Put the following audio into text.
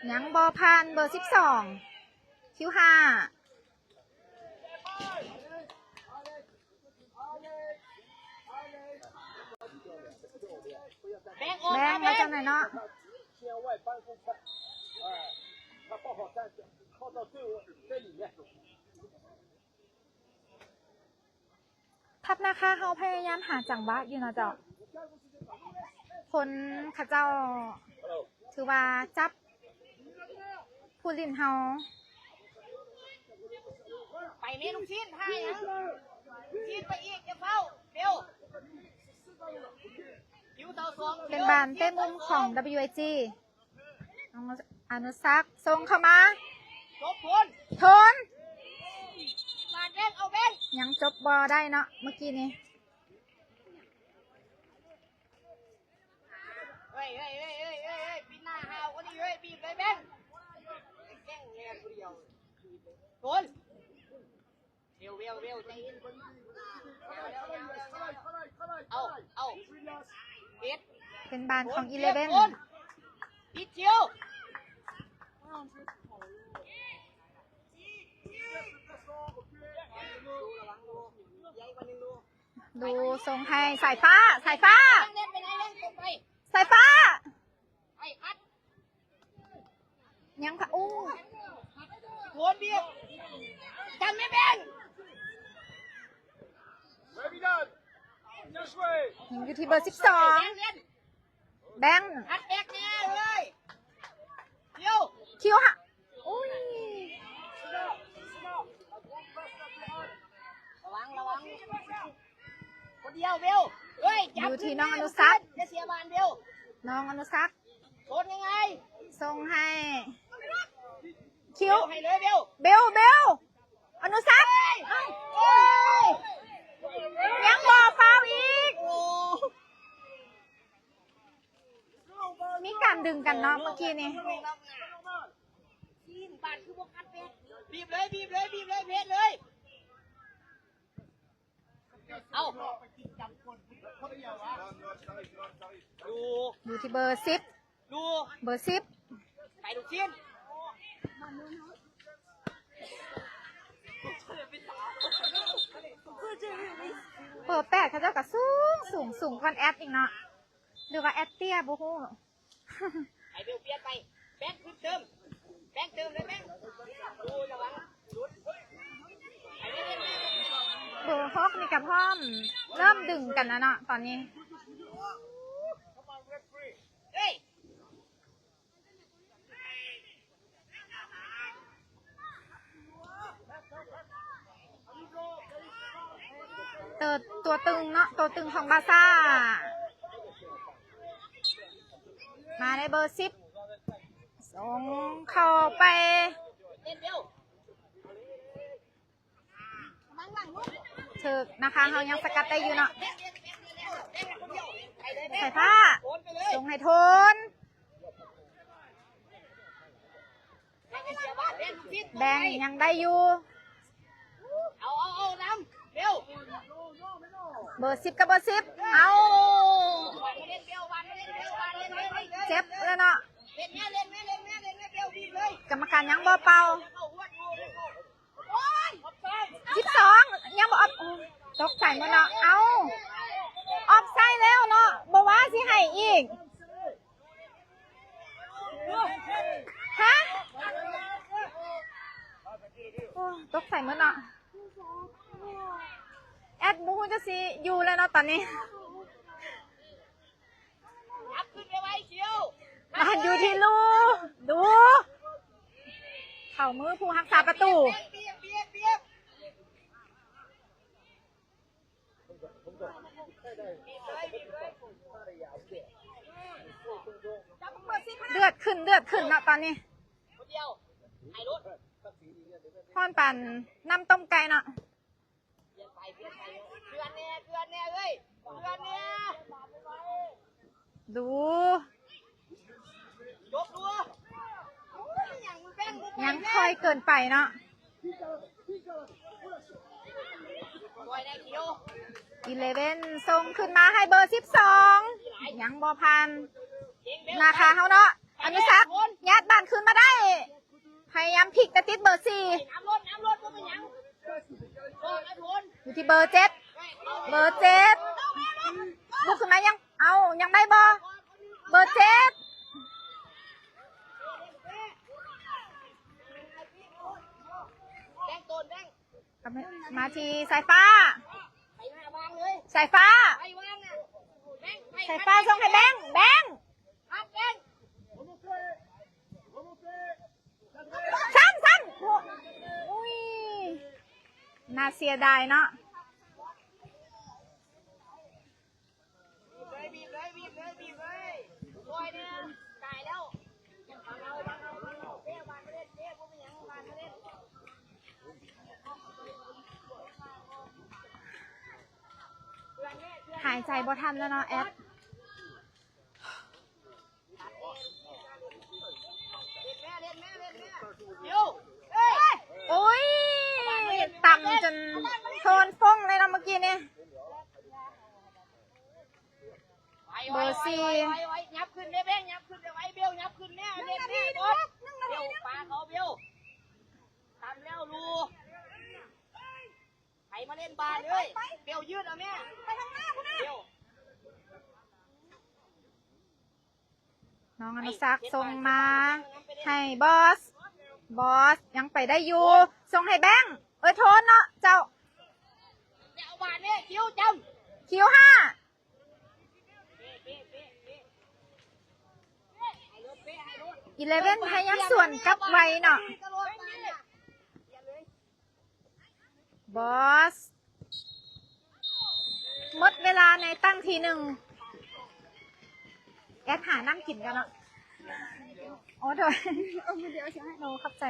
ຍັງບໍ່ຜ່ານເບີສິບສອງ ຄິວຫ້າ ແບ່ງອອກ ແບ່ງມາ ແບ່ງ ມາຈັ່ງໃດເນາະ. ທັບນາຄາເຮົາພະຍາຍາມຫາຈັງຫວະຢູ່ເນາະເຈົ້າ. ຄົນເຂົາເຈົ້າຖືວ່າຈັບຜູ້ຫຼິ້ນເຮົາ. ໄປແມ່ລູກຊີ້ນ ທ່າຫຍັງ? ຊີ້ນໄປອີກ ຢ່າເຝົ້າ ເບວ. ເປັນບານເຕະມຸມຂອງ WIG. ນ້ອງອະນຸສັກສົ່ງເຂົ້າມາ ຈົບ ໂທນ ໂທນ ມາແບງ ເອົາແບງ ຍັງຈົບບໍ່ໄດ້ເນາະເມື່ອກີ້ນີ້. ເຮີ້ຍ ເຮີ້ຍ ເຮີ້ຍ ປິດໜ້າຫາວກວ່ານີ້ເຮີ້ຍ ບີບເລີຍແບງ ແກງແຮງຜູ້ດຽວ ໂທນ. ເວວ ເວວ ເວວ ໃຈເຢັນ ເອົາ ເອົາ ເຮັດ ເປັນບານຂອງອີເລເວັນ ຕິດຊິວ ດູສົ່ງໃຫ້ສາຍຟ້າ ສາຍຟ້າ ເຫຼັ້ນໄປ ເຫຼັ້ນໄປ ສາຍຟ້າ ໄອ້ຄັດ ຍັງ ໂອ້ ໂຫນບຽກ ຈຳແມ່ແບງ ຍິງຢູ່ທີ່ເບີສິບສອງ ແບງ ອັດແບກແນ່ເລີຍ ຄິວ ຄິວຫາ ໂອ້ຍ ລະວັງ ລະວັງ ຄົນດຽວ ເບວ ເອີຍ ຈັບ ຢູ່ທີ່ນ້ອງອະນຸສັກ ຢ່າເສຍບານ ເບວ ນ້ອງອະນຸສັກ ໂຊນຍັງໄງ ສົ່ງໃຫ້ ຄິວ ເບວ ໃຫ້ເລີຍ ເບວ ເບວ ເບວ ອະນຸສັກ ເອີຍ ຍັງບໍ່ຟາວອີກ ໂອ້ ມີການດຶງກັນເນາະເມື່ອກີ້ນີ້ ບານຄືບໍ່ຄັດແບກ ບີບເລີຍ ບີບເລີຍ ບີບເລີຍ ເພດເລີຍ. ເອົ້າ ຢູ່ ຢູ່ທີ່ເບີສິບ ຢູ່ ເບີສິບ ໄປລູກຊິ້ນ ເບີແປດ ເຂົາເຈົ້າກໍສູງ ສູງ ສູງກວ່າແອັດອີກເນາະ ຫຼືວ່າແອັດເຕ້ຍ ບໍ່ຮູ້. ໄປເບວ ປ່ຽນໄປ ແບງ ຂຶ້ນເຕີມ ແບງ ເຕີມເລີຍແບງ ໂອ້ຍ ລະວັງ ຫຼຸດ ເບີຫົກນີ້ກະພ້ອມເລີ່ມດຶງກັນແລ້ວເນາະຕອນນີ້ ເຮີ້ຍ ໂຕ ຕົວຕຶງເນາະ ຕົວຕຶງຂອງບາຊາ ມາໃນເບີສິບ ສົ່ງເຂົ້າໄປ ຖືກນາຄາເຮົາຍັງສະກັດໄດ້ຢູ່ເນາະ ສາຍຟ້າ ສົ່ງໃຫ້ໂທນ ແບງຍັງໄດ້ຢູ່ ເອົາ ເອົາ ເອົານຳ ເບວ ເບີສິບກັບເບີສິບ ເອົາ ເຈັບແລ້ວເນາະ ກຳມະການຍັງບໍ່ເປົ່າ ສິບສອງ ຍັງບໍ່ອອບ ໂອ້ ຕົກໃສ່ໝົດເນາະ ເອົາ ອອບໄຊແລ້ວເນາະ ບໍ່ວ່າຊິໃຫ້ອີກ ຮະ ໂອ້ ຕົກໃສ່ໝົດເນາະ ແອັດບໍ່ຮູ້ຈະຊິຢູ່ແລ້ວເນາະຕອນນີ້ ບານຢູ່ທີ່ລູ ດູ ເຂົ້າມືຜູ້ຮັກສາປະຕູ ເດືອດຂຶ້ນ ເດືອດຂຶ້ນເນາະຕອນນີ້ ຮ້ອນປານນ້ຳຕົ້ມໄກ່ເນາະ ດູ ຍັງຄ່ອຍເກີນໄປເນາະ ອີເລເວັນສົ່ງຂຶ້ນມາໃຫ້ເບີສິບສອງ ຍັງບໍ່ຜ່ານ ນາຄາເຮົາເນາະ ອະນຸສັກ ຍາດບານຄືນມາ ເບີເຈັດ ເບີເຈັດ ລຸກຂຶ້ນມາ ຍັງ ເອົາ ຍັງໄດ້ບໍ່? ເບີເຈັດ ມາທີ່ສາຍຟ້າ ສາຍຟ້າ ສາຍຟ້າສົ່ງໃຫ້ແບງ ແບງ ຊ້ຳ ຊ້ຳ ໂອ້ ອຸ້ຍ ໜ້າເສຍດາຍເນາະ. ຫາຍໃຈບໍ່ທັນແລ້ວເນາະແອັດ. ໂອ້ຍ ຕຳຈົນໂທນຟົ້ງເລີຍເນາະເມື່ອກີ້ນີ້. ເບີສີ່ ໄວໆ ໄວໆ ຫຍັບຂຶ້ນແມ່ແບງ ຫຍັບຂຶ້ນໄວໆ ເບວ ຫຍັບຂຶ້ນແມ່ ເບວ ເບວ ປາເຂົາ ເບວ ຕຳແລ້ວລູກ ໃຜມາເລ່ນບານເລີຍ ເບວ ຢືດເອົາແມ່ ໄປທາງໜ້າພຸ້ນນະ ເບວ. ນ້ອງອະນຸສັກສົ່ງມາໃຫ້ບອສ ບອສຍັງໄປໄດ້ຢູ່ ສົ່ງໃຫ້ແບງ ເອີຍ ໂທນເນາະເຈົ້າ ຄິວຫ້າ ອີເລເວັນພະຍາຍາມສວນກັບໄວເນາະ. ບອສ ໝົດເວລາໃນຕັ້ງທີໜຶ່ງ ແອັດຫານ້ຳກິນກ່ອນເນາະ. ໂອ້ ໂດຍ ໂອ້ ຂອບໃຈ.